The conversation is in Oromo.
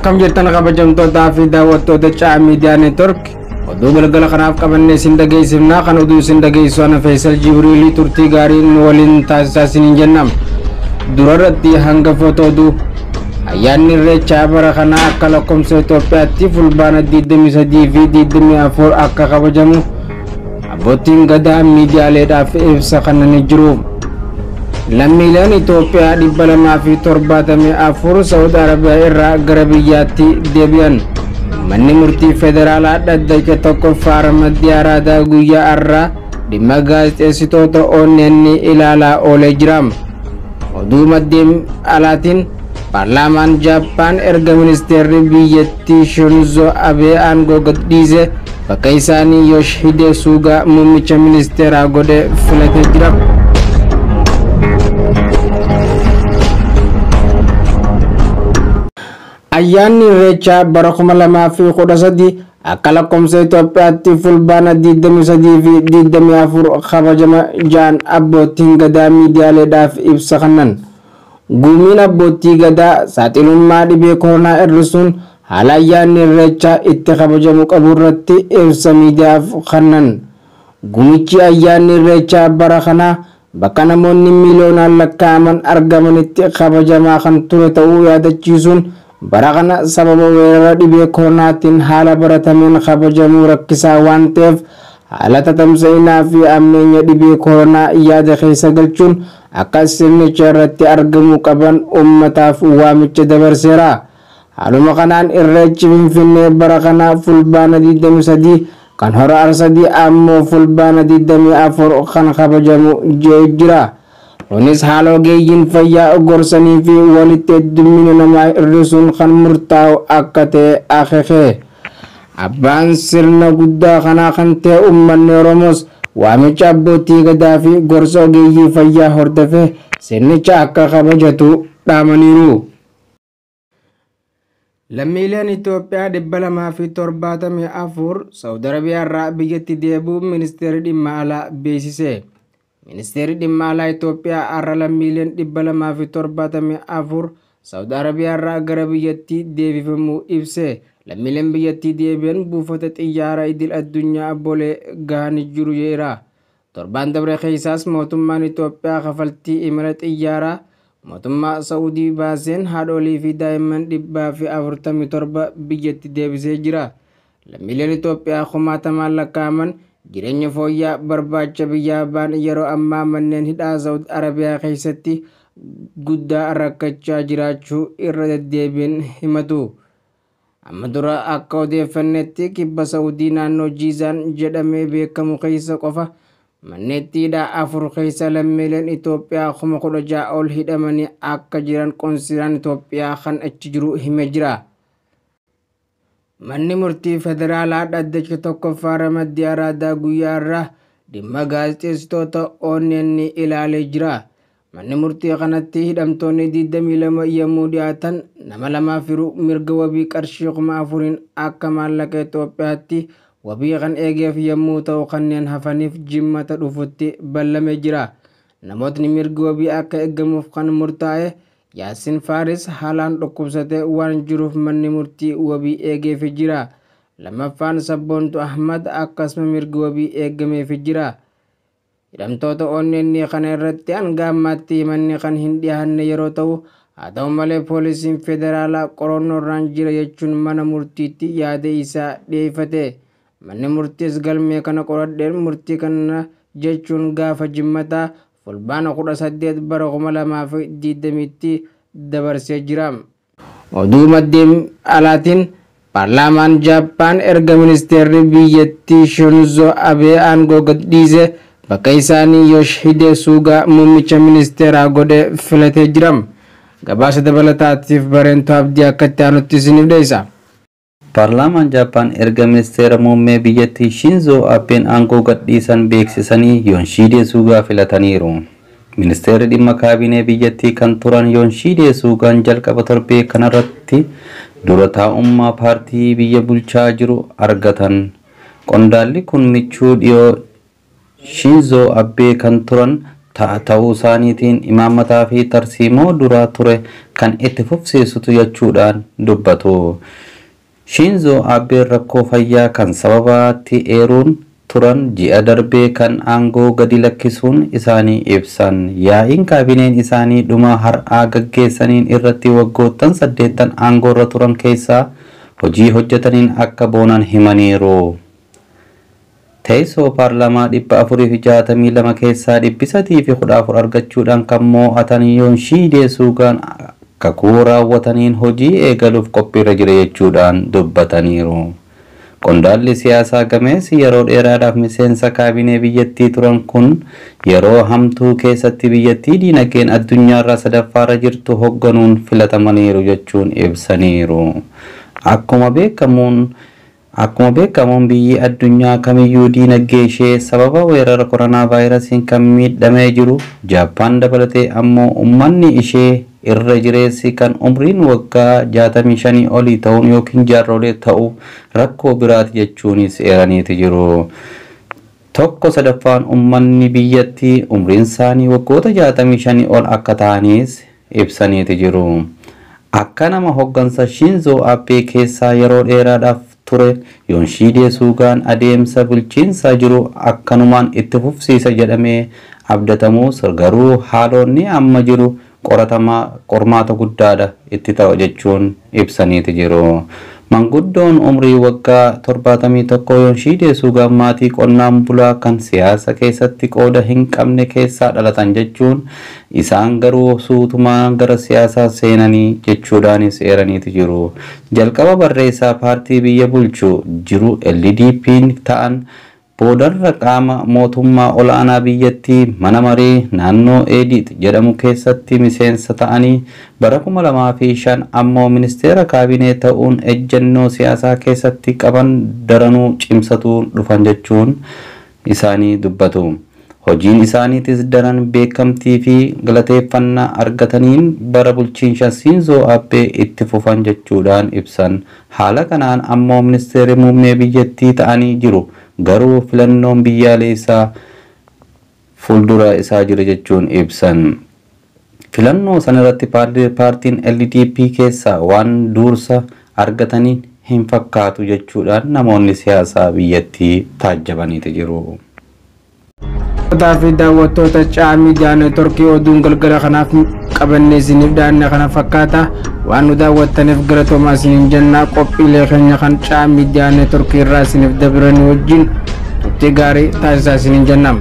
Akkam jirtan kabajamtootaa fi daawwattoota Caa Miidiyaa Neetwork oduu galgala kanaaf qabannee isin dhageessifnaa kan oduu isin dhageessu ana Feesal Jibriilii turtii gaarii nu waliin taasisaa isiniin jennam. Durarratti hangafoota oduu ayyaanni Irreechaa bara kanaa akka lakkoofsa Itoophiyaatti fulbaana 23 fi 24 akka kabajamu abbootiin gadaa miidiyaaleedhaaf ibsa kennanii jiru. Lammiileen Itoophiyaa 274 Saawud Arabiyaa irraa gara biyyaatti deebi'an. Manni murtii federaalaa dhaddacha tokkoffaa ramaddii Araadaa guyyaa har'aa dhimma gaazexeessitoota ONN ilaalaa oolee jira. Oduu maddeen alaatiin paarlaamaan Jaappaan erga ministeerri biyyattii Shinzo Abee aangoo gadhiise bakka isaanii Yoshihide Suugaa muummicha ministeeraa godhee filatee jira. Ayyaanni Irreechaa bara 2013 akka lakkoofsa Itoophiyaatti fulbaana 23 fi 24 kabajama ja'an abbootiin gadaa miidiyaaleedhaaf ibsa kennan. Gumiin abbootii gadaa saaxilummaa dhibee koronaa hir'isuun haala ayyaanni Irreechaa itti kabajamu qabu irratti ibsa miidiyaaf kennan. Gumichi ayyaanni Irreechaa bara kanaa bakka namoonni miiliyoonaan lakkaa'aman argamanitti kabajamaa kan ture ta'uu yaadachiisuun bara kana sababa weerara dhibee koronaatiin haala baratameen kabajamuu rakkisaa waan ta'eef haala tatamsa'inaa fi ammeenya dhibee koronaa yaada keessa galchuun akka sirnicha irratti argamuu qaban uummataaf waamicha dabarseera. Haaluma kanaan Irreechi Finfinnee bara kana fulbaana 23 kan hora Arsadii ammoo fulbaana 24 kan kabajamu jira. Kunis haala ogeeyyiin fayyaa gorsanii fi walitti heddummina namaa hir'isuun kan murtaa'u akka ta'e akeeke. Abbaan sirna guddaa kanaa kan ta'e uummanni Oromoos waamicha abbootii gadaa fi gorsa ogeeyyii fayyaa hordofee sirnicha akka kabajatu dhaamaniiru. Lammiileen Itoophiyaa 274 Saawud Arabiyaa irraa biyyatti deebi'uu ministeerri dhimma alaa beeksise. Ministeerri dhimma alaa Itoophiyaa har'a lammiileen 274 Saawud Arabiyaa irraa gara biyyatti deebifamuu ibse. Lammiileen biyyattii deebi'an buufata xiyyaara idil addunyaa Boolee gahanii jiru jedheera. Torbaan dabre keessaas mootummaan Itoophiyaa kafaltii imala xiyyaaraa mootummaa Saa'udii baaseen haadholii fi daa'imman 147 biyyatti deebisee jira. Lammiileen Itoophiyaa kumaatamaan lakkaa'aman jireenya fooyya'aa barbaacha biyyaa ba'an yeroo ammaa manneen hidhaa Saawud Arabiyaa keessatti guddaa rakkachaa jiraachuu irra deddeebiin himatu. Amma dura akka odeeffannetti kibba Saa'udii naannoo Jiizaan jedhamee beekamu keessa qofa manneetti hidhaa afur keessa lammiileen Itoophiyaa 16,000 ol hidhamanii akka jiran qoonsilaan Itoophiyaa kan achi jiru himee jira. Manni murtii federaalaa dhaddacha tokkoffaa ramaddii Araadaa guyyaa har'aa dhimma gaazexeessitoota ONN ilaalee jira. Manni murtii kanatti hidhamtoonni 22 yommuu dhiyaatan nama lamaaf hiruu mirga wabii qarshii 4,000 akka maallaqa Itoophiyaatti wabii kan eegeef yommuu ta'u kanneen hafaniif jimmata dhufutti ballamee jira. Namootni mirgi wabii akka eegamuuf kan murtaa'e Yaasin Faaris haalaan dhukkubsatee waan jiruuf manni murtii wabii eegeef jira. Lammaffaan Sabboontu Ahmad akkasuma mirgi wabii eegameef jira. Hidhamtoota ONN kana irratti hanga ammaatti himanni kan hin dhiyaanne yeroo ta'u haa ta'u malee poolisiin federaalaa qorannoorraan jira jechuun mana murtiitti yaada isaa dhiyeeffate. Manni murtiis galmee kana qoradheen murtii kana jechuun gaafa jimmataa fulbaana 18 bara 2020tti dabarsee jira. Oduu maddeen alaatiin paarlaamaan Jaappaan erga ministeerri biyyattii Shinzo Abee aangoo gadhiise bakka isaanii Yoshihide Suugaa muummicha ministeeraa godhee filatee jira. Gabaasa dabalataatiif Bareentuu Abdii akka itti aanutti isiniif dhiyeessa. Paarlaamaan Jaappaan erga ministeera muummee biyyattii Shinzo Abeen aangoo gadhiisan beeksisanii Yoshihide Suugaa filataniiru. Ministeerri dhimma kaabinee biyyattii kan turan Yoshihide Suugaan jalqaba torbee kanarratti dura taa'ummaa paartii biyya bulchaa jiru argatan. Qondaalli kun michuu dhiyoo Shinzo Abee kan turan Ta'uu isaaniitiin imaammataa fi tarsiimoo duraa ture kan itti fufsiisutu jechuudhaan dubbatu. Shinzo Abbeen rakkoo fayyaa kan sababaatti eeruun turan ji'a darbee kan aangoo gadi lakkisuun isaanii ibsan. Yaa'iin kaabineen isaanii dhuma har'aa gaggeessaniin irratti waggoottan 8 aangoorra turan keessaa hojii hojjetaniin akka boonan himaniiru. Teessoo paarlaamaa 462 keessaa 314 argachuudhaan kan mo'atan Yoonshiidee Suugaan kakuu raawwataniin hojii eegaluuf qophiirra jira jechuudhaan dubbataniiru. Qondaalli siyaasaa gameessi yeroo dheeraadhaaf miseensa kaabinee biyyattii turan kun yeroo hamtuu keessatti biyyattii diinagdeen addunyaarraa sadaffaarra jirtu hoogganuun filatamaniiru jechuun ibsaniiru. Akkuma beekamuun biyyi addunyaa kamiyyuu diinagdee ishee sababa weerara koronaa vaayirasiin kan miidhamee jiru, Jaappaan dabalatee ammoo uummanni ishee irra jireessi kan umriin waggaa 65 olii ta'uun yookiin jaarrolee ta'u rakkoo biraati jechuunis eeraniiti jiru. Tokko sadaffaan uummanni biyyattii umriin isaanii waggoota 65 ol akka ta'anis ibsaniiti jiru. Akka nama hoggansa Shinzo Abbee keessaa yeroo dheeraadhaaf ture, Yoonshiidee Suugaan adeemsa bulchiinsaa jiru akkanumaan itti fufsiisa jedhamee abdatamus, garuu haalonni amma jiru qoratamaa qormaata guddaadha itti ta'u jechuun ibsaniiti jiru. Manguddoon umrii waggaa 71 Yoonshiidee Suugaan maatii qonnaan bulaa kan siyaasa keessatti qooda hin qabne keessaa dhalatan jechuun, isaan garuu suutumaan gara siyaasaa seenanii jechuudhaanis eeraniiti jiru. Jalqaba barreessaa paartii biyya bulchu jiru LDP'n ta'an, boodarra qaama mootummaa ol'aanaa biyyattii mana maree naannoo Eedit jedhamu keessatti miseensa ta'anii, bara 2005 ammoo ministeera kaabinee ta'uun ejjennoo siyaasaa keessatti qaban daranuu cimsatuu dhufan jechuun isaanii dubbatu. Hojiin isaaniitis daran beekamtii fi galateeffannaa argataniin bara bulchiinsa Shinzoo Abbee itti fufan jechuudhaan ibsan. Haala kanaan ammoo ministeerri muummee biyyattii ta'anii jiru. Garuu filannoon biyyaalessaa fuuldura isaa jira jechuun ibsan. Filannoo sanarratti paartiin LDP keessaa waan dursa argatanii hin fakkaatu jechuudhaan namoonni siyaasaa biyyattii taajjabaniiti jiru. Fi daawwattoota Caa Miidiyaa Neetworkii, oduun galgala kanaaf qabannee isiniif dhiyaanne kana fakkaata. Waan nu daawwattaniif galatoomaa isiniin jennaa. Qophiilee keenya kan Caa Miidiyaa Neetworkii irraa isiniif dabranii wajjin turtii gaarii taasisaa isiniin jennaa.